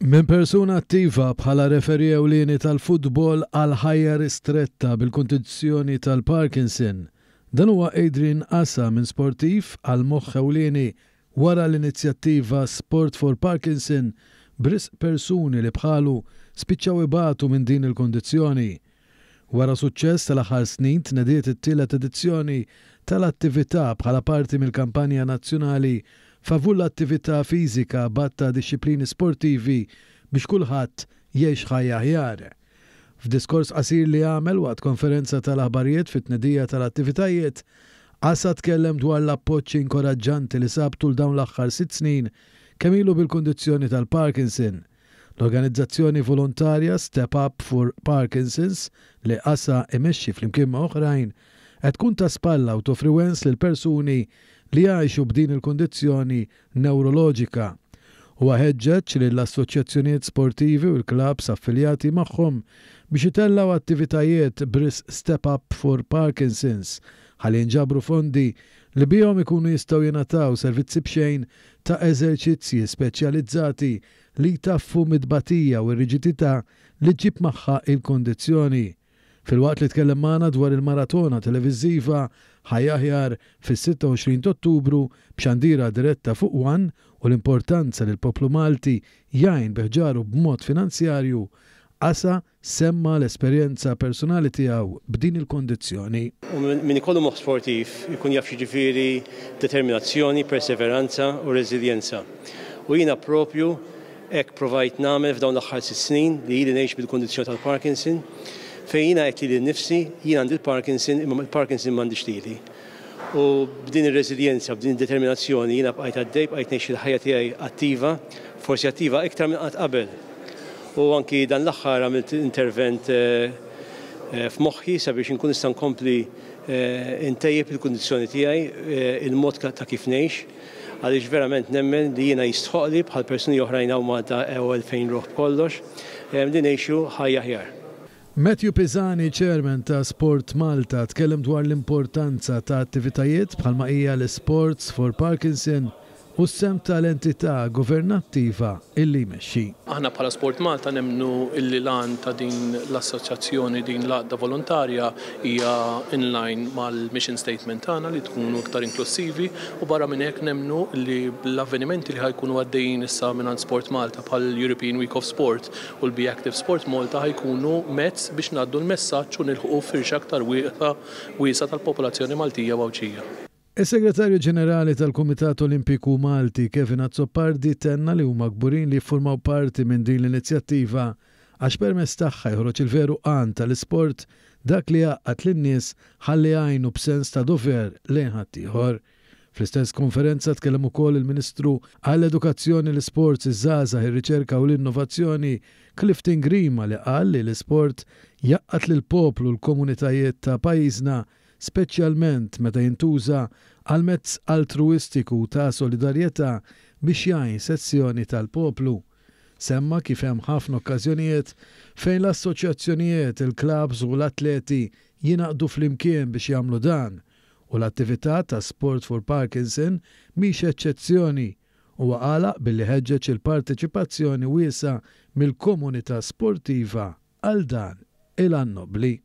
Minn persuna attiva bħala referee ewlieni tal-futbol għal ħajja ristretta bil-kundizzjoni tal-Parkinson. Dan huwa Adrian Asa minn sportiv għal moħħ ewlieni wara l-inizjattiva Sport for Parkinson b'risq persuni li bħalu spiċċaw ibatu minn din il-kundizzjoni. Wara suċċess tal-aħħar snin tnediet it-tielet edizzjoni tal-attività bħala parti mill-kampanja nazzjonali favur l-attività fiżika b'għadd ta' dixxiplini sportivi biex kulħadd jgħix ħajja aħjar. F'diskors qasir li għamel waqt konferenza tal-aħbarijiet fit-tnedija tal-attivitajiet, Asa tkellem dwar l-appoġġ inkoraġġanti li sab tul dawn l-aħħar sitt snin kemm ilu bil-kundizzjoni tal-Parkinson. L-organizzazzjoni volontarja Step Up for Parkinson's, li Asa imexxi flimkien ma' oħrajn, qed tkun ta' spalla u toffri wens lil persuni li jgħixu b'din il-kundizzjoni newroloġika. Huwa ħeġġeġ lill-assoċjazzjonijiet sportivi u l-klabbs affiljati magħhom biex itellgħu attivitajiet b'risq Step Up for Parkinson's ħalli jinġabru fondi li bihom ikunu jistgħu jingħataw servizzi b'xejn ta' eżerċizzji speċjalizzati li jtaffu mit-tbatija u r-riġidità li ġġib magħha il-kundizzjoni. Filwaqt li tkellem magħna dwar il-maratona televiżiva Ħajja Aħjar fis-26 t'Ottubru b'xandira diretta fuq one u l-importanza li l-poplu Malti jgħin bi ħġaru b'mod finanzjarju, Asa semma l-esperjenza personali tiegħu b'din il-kundizzjoni. U min ikollu moħħ sportiv ikun jaf x'jiġifieri determinazzjoni, perseveranza u reżiljenza. U jiena propju hekk provajt nagħmel f'dawn l-aħħar sitt snin li ili ngħix bil-kundizzjoni tal-Parkinson, fejn jiena għedt lili nnifsi, jien għandi l-Parkinson imma l-Parkinson m'għandix lili. U b'din ir-reżiljenza, b'din id-determinazzjoni jiena bqajt għaddej, bqajt ngħix il-ħajja tiegħi attiva, forsi attiva iktar minn qatt qabel. U anki dan l-aħħar għamilt intervent f'moħħi sabiex inkun nista' nkompli ntejjeb il-kundizzjoni tiegħi, il-mod ta' kif ngħix, għaliex verament nemmen li jiena jistħoqqli bħal persuni oħrajn hawn Malta hawn 2000 ruħ b'kollox, li ngħixu ħajja aħjar. Matthew Pisani, Chairman ta' Sport Malta, tkellem dwar l-importanza ta' attivitajiet bħalma hija l-Sports for Parkinson u s-sehem tal-entità governattiva illi jmexxi. Aħna bħala Sport Malta nemmnu illi l-għan ta' din l-assoċjazzjoni, din l-għaqda volontarja hija in line mal-mission statement tagħna li tkunu iktar inklussivi u barra minn hekk nemmnu li l-avvenimenti li ħa jkunu għaddejjin issa mingħand Sport Malta bħall-European Week of Sport u l-Be Active Sport Malta ħa jkunu mezz biex ngħaddu l-messaġġ u nilħqu firxa aktar wiesgħa tal-popolazzjoni Maltija u Għawdxija. Is-Segretarju Ġenerali tal-Kumitat Olimpiku Malti, Kevin Azzopardi tenna li huma kburin li jiffurmaw parti minn din l-inizjattiva għax permezz tagħha joħroġ il-veru għan tal-isport, dak li jgħaqqad lin-nies ħalli jgħinu b'sens ta' dover lejn ħaddieħor. Fl-istess konferenza tkellem ukoll il-Ministru għall-Edukazzjoni, l-Isports, iż-Żgħażagħ, ir-Riċerka u l-Innovazzjoni, Clifton Grima li qal li l-isport jgħaqqad lill-poplu u l-komunitajiet ta' pajjiżna speċjalment meta jintuża għal mezz altruwistiku ta' solidarjetà biex jgħin sezzjoni tal-poplu. Semma kif hemm ħafna okkażjonijiet fejn l-assoċjazzjonijiet, il-klabbs u l-atleti jingħaqdu flimkien biex jagħmlu dan U l-attività ta' Sport for Parkinson mhix eċċezzjoni. Huwa għalaq billi ħeġġeġ il-parteċipazzjoni wiesgħa mill-komunità sportiva għal dan il-għan nobbli.